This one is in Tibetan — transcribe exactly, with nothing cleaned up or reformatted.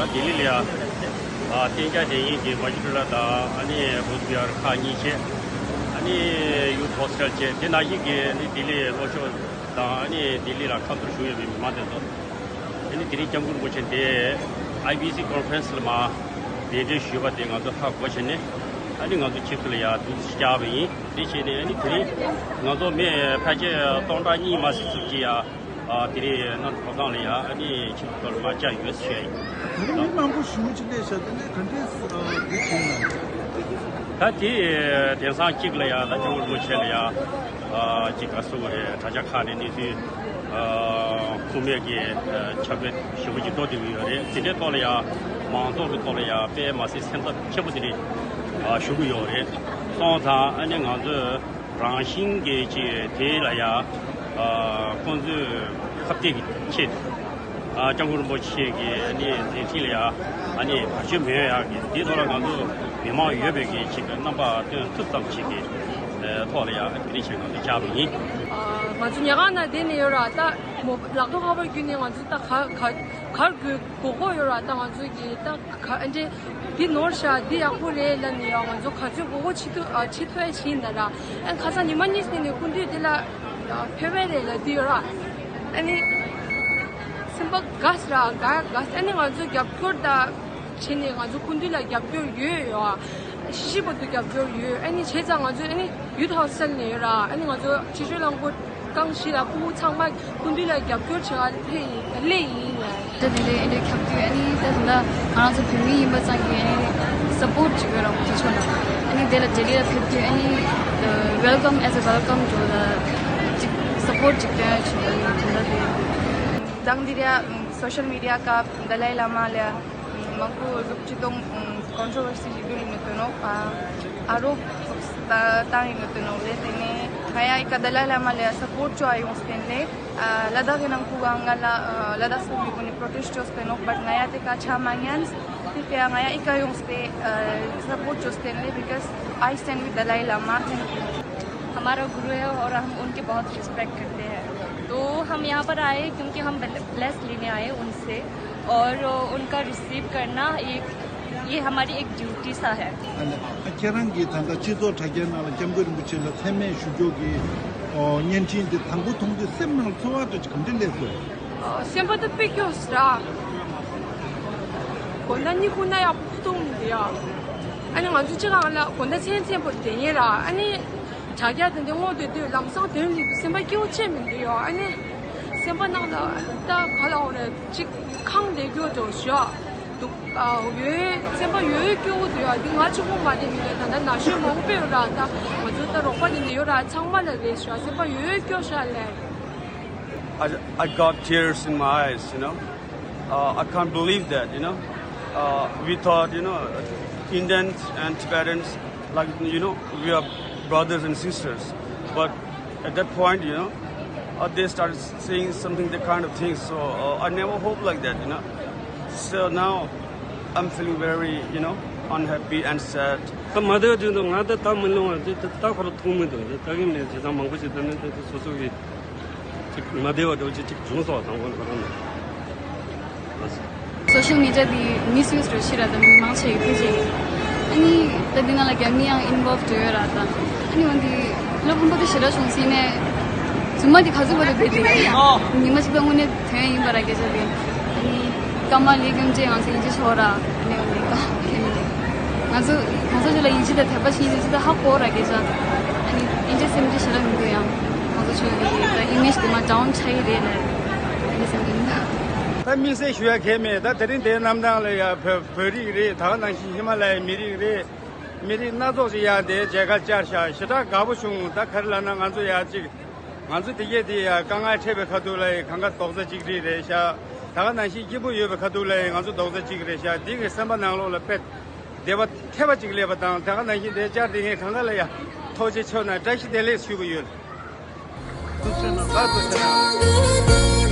ལྡི་ལི་ལ་ཡ་ཨ་གཏན་འཇགས་སྡོད་ཡུལ་གྱི་མ་ཇི་ཁུ་ལ་དང་ཨ་ནི་བོད་པ་ཁག་གཉིས་བྱས། ཨ་ནི་ཡུ་ཐོ་སི་ཊལ་བྱས། དེ་ནང་བཞིན་གྱི་ཨ་ནི་ལྡི་ལི་ལྷོ་ཕྱོགས་དང་ཨ་ནི་ལྡི་ལི་ལ་ཁ་ཐོར་བཞུགས་ཡོད་པའི་མི་མང་དེ་ཚོ་ཨ་ནི་དེ་རིང་སྐྱབས་མགོན་རིན་པོ་ཆེ་འདི་ཨའི་བི་སི་ཀོན་ཕ་རེན་སི་ལ་མར་གདན་འདྲེན་ཞུས་པ་དེ་ང་ཚོ་ཧ་གོ་བྱས་ནས། ཨ་ནི་ང་ཚོ་ཆིབས་སུ་ལ་ཡ་འདུག་སེ་བཅར་བ་ཡིན། དེ་བྱས་ནས་ཨ་ནི་དེ་རིང་ང་ཚོ་མི་ཕལ་ཆེར་སྟོང་ཕྲག་གཉིས་མ་ཟིན་ཙམ་ཅིག་ཡ། ཨ་དེ་རིང་གནམ་གྲུ་ཐོག་ཁང་ལ་ཡ་ཨ་ནི་ཆིབས་སྒང་ལ་མར་བཅར་ཡོད་ཟེར་ཡ་ཡིན། ད་རིང་མང་པོ་ཞེ་པོ་ཅིག་སླེབས་ཤག་དེ་ནས་ག་འདྲས་ཨ་དེ་བྱས་ན། ད་དེ་དེང་སང་གཅིག་ལ་ཡ་ད་སྐྱབས་མགོན་རིན་པོ་ཆེ་ལ་ཡ་ཨ་ཅིག་ག་རེ་ཟེར་དགོས་རེད། དྲ་རྒྱ་ཁག་ནས་གནས་ཚུལ་ཨ་ཁུངས་མེད་ཀྱི་ཨ་ཁྱབ་སྤེལ་ཞེ་པོ་ཅིག་འགྲོ་བསྡད་ཀྱི་ཡོད་རེད། དེ་འདྲའི་ཐོག་ལ་ཡ་མང་ཚོགས་ཀྱི་ཐོག་ལ་ཡ་དཔེ་མ་སྲིད་སེམས་འཚབ་ཆེན་པོ་དེ་འདྲ་ཨ་ཞུ་གི་ཡོད་རེད། སོང་ཙང་ཨ་ནི་ང་ཚོས་རང་བཞིན་གྱི་ཅིག་དེ་ལ་ཡ་ཨ་ཁོང་ཚོས་ཁ་གཏད་ཀྱི་ཆེད་དུ་ཨ་སྐྱབས་མགོན་རིན་པོ་ཆེ་གི་ཨ་ནི་མཛད་འཕྲིན་ལ་ཡ་ཨ་ནི་བར་ཆད་མེད་ཡག་གི་དེའི་ཐོག་ལ་ང་ཚོ་མི་མང་ཡོད་པའི་གི་ཅིག་རྣམ་པ་སྟོན་ཐུབ་ཙམ་ཅིག་གི་ཨ་ཐོག་ལ་ཡ་དེ་རིང་ཆེད་ང་ཚོ་བཅར་བ་ཡིན། ཨ་ང་ཚོ་ཉལ་ཁང་ནང་བསྡད་ནས་ཡོད་ར། ད་མོ་ལག་ཐོག་ཁ་པར་བརྒྱུད་ནས་ང་ཚོ་ད་ག་ག་གར་དགོས་དགོས་ཀྱི་ཡོད་ར། ད་ང་ཚོ་གི་ད་ག་ཨ་འདྲེ་འདི་ནོར་ཤག་འདི་ཡག་པོ་རེད་ལབ་ནས་ཡང་ང་ཚོ་ག་ཚོད་མགོ་སྐོར་ཆེ་ཐུབ་ཨ་ཆེ་ཐུབ་ཨེ་བྱེད་ཡིན་ད་ར། ཨ་ཁ་སང་ཉི་མ་གཉིས་ནས་ནས་སྐུ་མདུན་དེ་ལ་ཕེབས་པ་རེད་ལབ་དུས་ཡོད་ར། ཨ་ནི་སེམས་པ་དགའ་སི་ར་དགའ་དགའ་སི། ཨ་ནི་ང་ཚོ་རྒྱབ་སྐྱོར་ད་བྱས་ནས་ང་ཚོ་སྐུ་མདུན་ལ་རྒྱབ་སྐྱོར་ཡོད་ཡོད་ཨ། ཤི་ཤི་བར་དུ་རྒྱབ་སྐྱོར་ཡོད། ཨ་ནི་བྱས་ཙང་ང་ཚོ་ཨ་ནི་ཡུ་ཐོ་སི་ཊལ་ནས་ཡོད་ར། ཨ་ནི་ང་ཚོ་ཕྱི་བཤོལ་རླངས་འཁོར་རྐང་བཞི་ལ་ཕྲུ་གུ་ཚང་མ་སྐུ་མདུན་ལ་རྒྱབ་སྐྱོར་བྱེད་པ་སླེབས་ཡིན་སླེབས་ཡིན་ཡ། ད་དེ་འདྲའི་ཨེ་འདྲའི་ཁྱབ་དུས་ཨ་ནི་ད་ད་ལྟ་ང་རང་ཚོ་བོད་མི་ཡིན་པ་ཙང་གི་ཨ་ནི་སབ་པོར་ཊི་བྱེད་དགོས་ར། ཁོ་ཚོ་ཕྱོགས་ནས་ཨ་ནི་དེ་ལ་ལྡི་ལི་ལ་ཕེབས་དུས་ཨ་ནི་welcome as a welcome འགྲོ་ལ་ཅིག་སབ་པོར་ཊི་ཅིག་སྟོན་ཡ་བྱེད་དགོས་ཡིན། དེ་འདྲ་དེ་མདང་འདི་ར་སོ་ཤལ་མི་ཌི་ཡ་སྐབས་ཏཱ་ལའི་བླ་མ་ལ་མང་པོ་རུབ་ཅི་དང་ཀོན་ཊྲོ་བར་སི་ཞིག་འདུག་ཡིན་ནོ་དོན་ནོ། ཨ་རོབ་བཏང་ཡིན་ནོ་དོན་ནོ་ལེ། དེ་ནས་ང་ཡ་ཨི་ཀ་ཏཱ་ལའི་བླ་མ་ལ་སབ་པོར་ཊི་བྱ་ཡོང་སྟེ་ལེ། ཨ་ལ་དྭགས་ཀྱི་ནང་ཁུལ་ག་ང་ལ་ཨ་ལ་དྭགས་སུ་མི་ཀུན་ནི་པྲོ་ཊེ་སི་ཊི་བྱོས་ཏེ་ནོ། བཊ་ང་ཡ་དེ་ཀ་ཆ་མ་ཉན། དེ་ཀ་ང་ཡ་ཨི་ཀ་ཡོང་སྟེ་ཨ་སབ་པོར་ཊི་བྱོས་ཏེ་ལེ། because I stand with Dalai Lama. Thank you. हमारा गुरु है और हम उनकी बहुत रिस्पेक्ट करते हैं। तो हम यहाँ पर आए क्योंकि हम ब्लेस लेने आए उनसे और उनका रिसीव करना एक, ये हमारी एक ड्यूटी सा है। ཨ་ནི་ཨ་ཁྱེད་རང་གིས་ད་ལྟ་སྤྱི་ཚོགས་དྲ་རྒྱའི་ནང་ལ་སྐྱབས་མགོན་རིན་པོ་ཆེ་ལ་མཚན་སྨད་ཞུ་རྒྱུ་གི་ཨོ་བརྙན་འཕྲིན་འདི་དང་པོ་མཐོང་དུས་སེམས་ནང་ལ་ཚོར་བ་དེ་ག་འདྲ་སླེབས་སོང་། སེམས་པ་ད་དཔེ་སྐྱོ་སོང་ར། དགོང་དག་གཉིད་ཁུག་ན་ཡག་པོ་ཁུག་ཐུབ་མི་འདུག་ཡ། ཨ་ནི་ང་ཚོ་སྤྱི་ཁང་ལ་དགོང་དག་མཚན་མཚན་པོ་བསྡད་ཡིན་ར། ཨ་ནི་དྲ་རྒྱ་དེ་འདྲ་སྔོག་སྡོད་དུས་ལམ་སང་དོན་ལས་དུ་སེམས་པ་སྐྱིད་པོ་ཅིག་མི་འདུག་ཡ། ཨ་ནི་སེམས་པ་ནང་ལ་ད་ག་ལ་འོང་རེད། ཅིག་ཁང་བསྡད་རྒྱུ་འདྲ་ཞོ། འདུག་ཨ་ཡོད། སེམས་པ་ཡོད་སྐྱོ་བོ་འདུག་ཡ། འདི་ང་གཅིག་པོ་མ་རེད། མི་ལ་ད་ལྟ་ན་གཞོན་མང་པོ་ཡོད་ར། ད་ང་ཚོ་ད་རོགས་པ་དེ་འདྲ་ཡོད་ར། ཚང་མ་ལ་རེད་ཞོ། སེམས་པ་ཡོད་སྐྱོ་ཤ་ལས། I, I got tears in my eyes, you know. Uh, I can't believe that, you know. Uh, we thought, you know, Indians and Tibetans, like, you know, we are brothers and sisters. But at that point, you know, uh, they started saying something, the kind of things. So uh, I never hoped like that, you know. So now I'm feeling very, you know, unhappy and sad. ད་མ་བདེ་བ་དུས་འདུག་ང་ད་ད་མི་ལོང་བ་དེ་ད་ཁོ་ར་མཐོང་མི་འདུག་ད་གིན་ནས་བྱེད་སྟངས་མང་པོ་ཞིག་ད་ནི་ད་སོ་སོ་གི་ཅིག་མ་བདེ་བ་འདྲ་བོ་ཅིག་ཅིག་བྱུང་སོང་བ་དང་པོ་ཁོ་རང་ནས། སོ་ཤལ་མི་ཌི་ཡ་དེ་མིས་ཡུས་འགྲོ་ཤི་ར་དང་མང་ཆེ་གི་ཕལ་ཆེར། ཨ་ནི་ད་འདི་ནང་ལ་རྒྱ་མི་ཡང་ཨིན་བོལབ་འགྲོ་ཡོད་ར་ད། ཨ་ནི་འོན་ཏེ་ལོ་ཕུན་པོ་དེ་ཞེ་དྲག་བྱུང་སྲིད་ནས་རྫུན་མ་དེ་ག་ཚོད་བར་དུ་བསྡད་དེ་ཉི་མ་གཅིག་ད་དངོས་གནས་དོན་ཡིན་པ་ར་སྐད་ཆ་དེ། ཨ་ནི་ཀརྨ་ལི་སྐྱོན་ཅེས་ང་ཚོ་ཡིན་གཅིག་ཆོག་ར་ཨ་ནི་འོན་ཏེ་ཀ་ཁེ་མི་ནི་ང་ཚོ་གོང་ས་མཆོག་ལ་ཡིན་གཅིག་ད་དད་པ་བྱེད་ཡིན་གཅིག་ད་ཧ་གོ་ར་སྐད་ཆ། ཨ་ནི་ཡིན་གཅིག་སེམས་ཁྲལ་ཞེ་དྲག་མི་འདུག་ཡང་གོང་ས་མཆོག་གི་ད་ཨི་མེ་ཇི་དེ་མར་ཌའུན་ཆགས་ཀྱི་རེད་ལ་ཨ་ནི་སེམས་ཁྲལ་མི་འདུག་ད་དམིགས་བསལ་ཞུ་ཡ་གང་ཡང་མེད། ད་དེ་རིང་འདིའི་གནམ་ཐང་ལ་ཡ་བོད་བོད་རིགས་རེད། ད་ག་ནང་བཞིན་ཧི་མ་ལ་ཡའི་མི་རིགས་རེད། མི་རིགས་སྣ་ཚོགས་ཤིག་ཡང་འདིའི་མཇལ་ཁ་བཅར་ཤག་ཞེ་དྲག་དགའ་པོ་བྱུང་། ད་ག་རེ་ལབ་ན་ང་ཚོ་ཡ་གཅིག་ང་ཚོ་དེ་གས་དེ་ཡ་དཀའ་ངལ་འཕྲད་པའི་ཁ་ཐུག་ལ་ཡ་གང་ག་རྡོག་རྩ་གཅིག་སྒྲིལ་རེད་ཤག་ད་ག་ནང་བཞིན་སྐྱིད་པོ་ཡོད་པའི་ཁ་ཐུག་ལ་ཡ་ང་ཚོ་རྡོག་རྩ་གཅིག་རེད་ཤག་འདི་ངའི་སེམས་པ་ནང་ལོགས་ལ་དཔེ་བདེ་བ་ཐེབས་པ་གཅིག་སླེབས་པ་དང་། ད་ག་ནང་བཞིན་འདིའི་བཅར་དེ་ངས་གང་ག་ལ་ཡ་ཐུགས་རྗེ་ཆེ་ན་བཀྲ་ཤིས་བདེ་ལེགས་ཞུ་གི་ཡོད། ཐུགས་རྗེ་གནང་། ལགས་སོ།